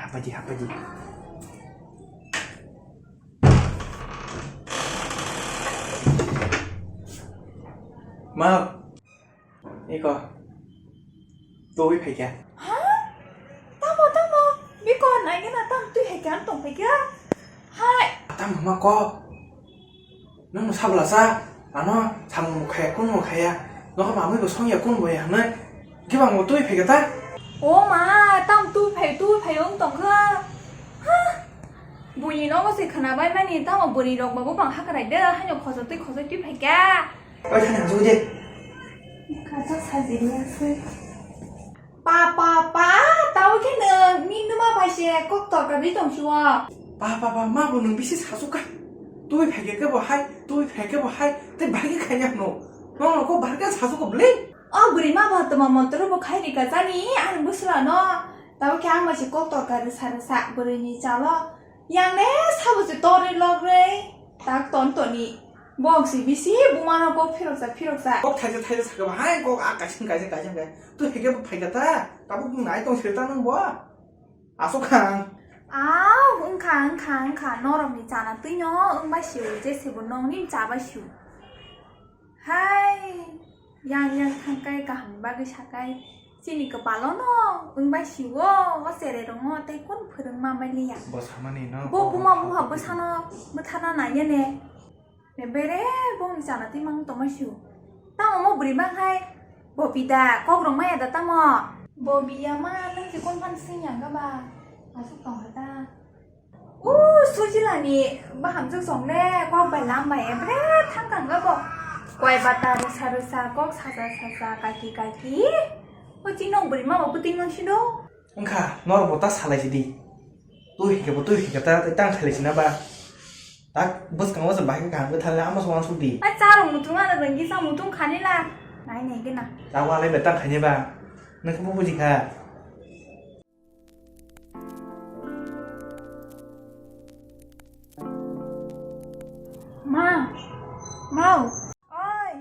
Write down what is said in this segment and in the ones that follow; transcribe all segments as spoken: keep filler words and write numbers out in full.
Hapaidi, hapaidi. Ma, iko, twi phaikha. Ha? Tamo, tamo? Biko, naigena tam twi phaikha, ang tong phaikha. Hai. Tamo ma ko? Nang sabla sa, ano samung khaya, kun mo khaya. Nokha mamui bo songya, kun bo ya, nai. Kibang bo twi phaikha ta? O ma, tam twi phai, twi phai wng tongkha. Ha? Buini nogo se khwnabai mani, tamo bwrwi rok bo bang hakrai de, haino khosotwi khosotwi phaikha. Oi, thani ang sugwi de. Kaisa sajini aswk. Pa, pa, pa, tao khe nwng ni numa bai se kok torkar ri tong si o. Pa, pa, pa, ma bo nwng bisi sasuk kha. Twi phaikhe khe bo hai, twi phaikhe bo hai, tei bai khe khaina hwno. Nokno kok bar khe sasuk kha bwlwi. O bwrwi ma bo tuma montro bo khai rika jani, ani bwsla no. Tao khe ang bai se kok torkar rwsa rwsa bwrwi ni chalo. Yang le sabo se torwi lok rwi. Tak ton toni. Bok si bisi buma no kok phiroksa phiroksa. Kok thaisa thaisa sakha ba hai, kok a kaisa kaisa kaisa kaisa. Twi phaikhe bo phaikha ta. Tabuk nai tong sir ta nang bo. Aswk kha ang. Aw, wngkha, wngkha, wngkha. Norok ni chana twi no wng bai si o, je se bo nong ni cha bai si o. Hai, yang yang thangkai kaham bagwi sakai. Chini kwpalo no wngbai si o, o cherai rok no tei kun phwrwng ma bai liya. Bo samani no. Bo buma buha bwsano bwtharna naiya ne. Ne bere bongni chana twi mang tongma si o. Tamo mo bwrwi mang hai. Bo pida kok rok maya da tamo. Bo biya ma nang si kon phan sing yang ga ba. Asuk tong hai ta. O, Sujilani bahamjwk chong le, kok bai lam bai, ebre thang thang bo. Koi bata rwsa rwsa, kok saja saja, kaki kaki. O, chini nok bwrwi ma bo bwtwi mang sino. Wngkha, norok bo ta salai sidi. Twi hwnkhe bo twi hwnkhe ta, tang khalai sina ba. Tak bwskango se bahai kaham khe thang, amo se uansuk di. A, charok mutung ano rwngkisa mutung khani la. Nai nai gena. Ta walai bai tang khaini ba. Nang khe bo buji kha. Ma, mau. Oi.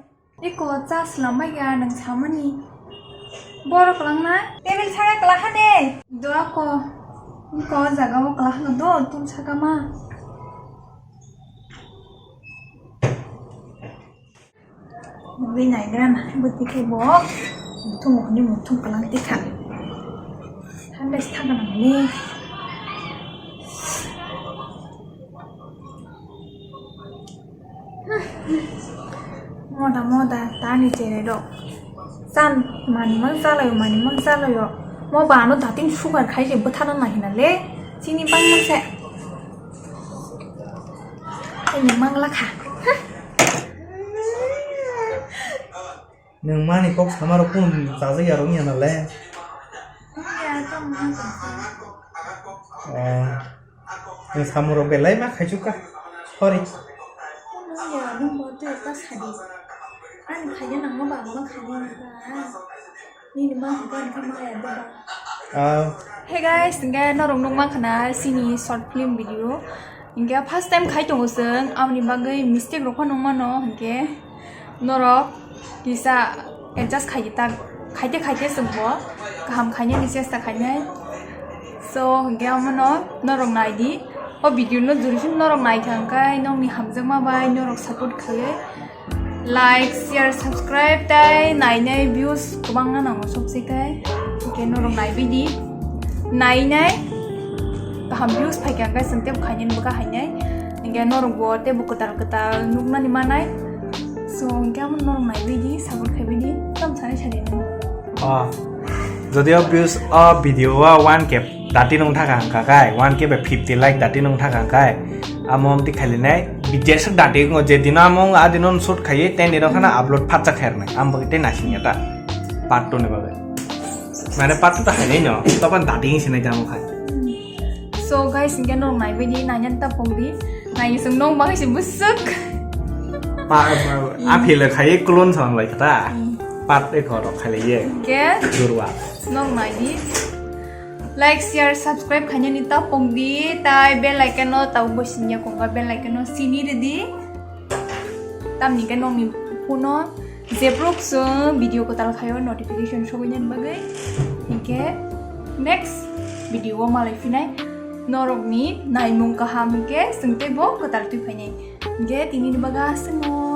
Iko cha slambai ya nang samani. Borok lang na? Table saya kala hane. Doa ko. Iko jaga o kala hano do tum saka ma. Nugwi naigra na, bwtwi khe bo muthung hwnwi muthung kwlang tikha. Hande se thangna nangni. Moda moda tani cherai rok. Chan mani mang chalayo, mani mang chalayo. Mo bano dating sugar khai je bwthana nahina le. Chini bangma se. Ani mang lakha. Nwng mani kok sama rok kunu chajak ya rok ya na le. Nwng samung rok belai ma khaichuk kha. Sorry. Kunu ya nung bo tei ta sadi. Ani khaina nangma ba ma khaina ba. Nini ma hwnkha hwnkha ma ya de ba. Ah. Hey guys, hwnkhe norok nukma khana chini short film video. Hwnkhe first time khai tongo chwng, aboni bagwi mistake rok phano wngmano hwnkhe. Norok kisa adjust khai ta, khaite khaite chwngbo kaham khainani chesta khainai. So, hwnkhe omono norok naidi. O video no jori simi norok naikha hwnkhe nokni hamjakma bai norok support khaiwi like, share, subscribe tei nainai views kwbangna nango sobsi khe. Hwnkhe norok naibaidi. Nainai kaham views phaikha hwnkhe chwng teibo khainani bwkha hainai. Hwnkhe norokbo teibo kwtal kwtal nuknani manai. So, hwnkhe amo norok naibaidi, support khaibaidi, tamo sanai sadi nang. O, jodi o views o video o one K dati nung thaka hwnkha khai, one K bai fifty like dati nung thaka hwnkha khai, amo amtwi khailinai, jeswk dati wngo, je dino amo wngo, a dino shoot khaiwi, ten dino khana upload phatsa khairnai, amo bagwi tei naisingya ta, part two ni bagwi. Mane part two ta hainai no, tokon dati wngsinai tamo khai. So guys, hwnkhe norok naibaidi, nainani ta pokdi. Nai chwng nong bagwi se bwswk. Pa, pa, a phila khai clone samang bai kha ta. Hmm. Part ek rok khai le ye. Hwnkhe durwa. Norok naidi. Like, share, subscribe khainani ta pokdi. Tai bell icon no ta bo siniya kongka bell icon no sini ridi. Tamni khe nokni phone o jephru chwng video kwtal khaio notification sogwi nani bagwi. Hinkhe next video o malai phinai. Norokni naimung kaham hwnkhe chwng teibo kwtal twi phainai. Hwnkhe tinini bagwi aswkno.